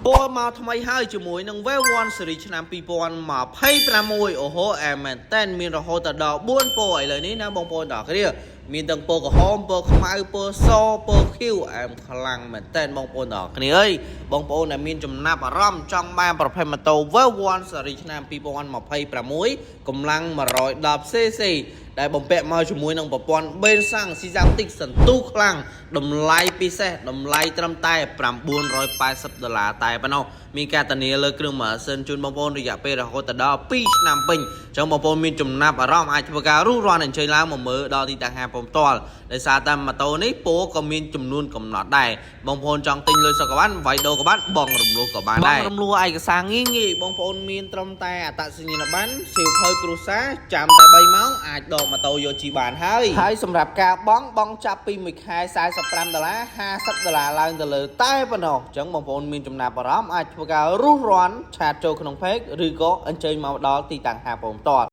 ពណ៌មកថ្មីហើយជាមួយនឹង Wave 1 Series ឆ្នាំ2026អូហូអែមែនតែនមានរហូតដល់4ពណ៌ឥឡូវនេះណាបងប្អូនទាំងអស់គ្នាមានទាំងពណ៌ក្រហមពណ៌ខ្មៅពណ៌សពណ៌ខៀវអែមខ្លាំងមែនតែនបងប្អូនទាំងអស់គ្នាអើយបងប្អូនដែលមានចំណាប់អារម្មណ៍ចង់បានប្រភេទម៉ូតូ Wave 1 Series ឆ្នាំ2026កម្លាំង 110 cc ដែលបំពាក់មកជាមួយនឹងប្រព័ន្ធបេនសាំងស៊ីសាតិកសន្ទុះខ្លាំងតម្លៃពិសេសតម្លៃត្រឹមតែ980ដុល្លារតែប៉ុណ្ណោះមានការធានាលើគ្រឿងម៉ាស៊ីនជូនបងប្អូនរយៈពេលរហូតដល់2ឆ្នាំពេញអញ្ចឹងបងប្អូនមានចំណាប់អារម្មណ៍អាចធ្វើការរុះរាន់អញ្ជើញឡើងមកមើលដល់ទីតាំងហាងផ្ទាល់ដោយសារតែម៉ូតូនេះពោក៏មានចំនួនកំណត់ដែរបងប្អូនចង់ទិញលុយសុខក៏បានវាយដូរក៏បានបងរំលោះក៏បានដែរបងរំលោះឯកសារងាយងាយបងប្អូនមានត្រឹមតែអត្តសញ្ញាណប័ណ្ណសៀវភៅគ្រួសារចាំតែ3ម៉ោងអាចដកម៉ូតូយកជិះបានហើយហើយសម្រាប់ការបង់បង់ចាប់ពីមួយខែ45ដុល្លារ50ដុល្លារឡើងទៅលើតែប៉ុណ្ណោះអញ្ចឹងបងប្អូនមានចំណាប់អារម្មណ៍អាចធ្វើការរុះរាន់ chat ចូលក្នុង page ឬក៏អញ្ជើញមកដល់ទីតាំងហាងផ្ទាល់។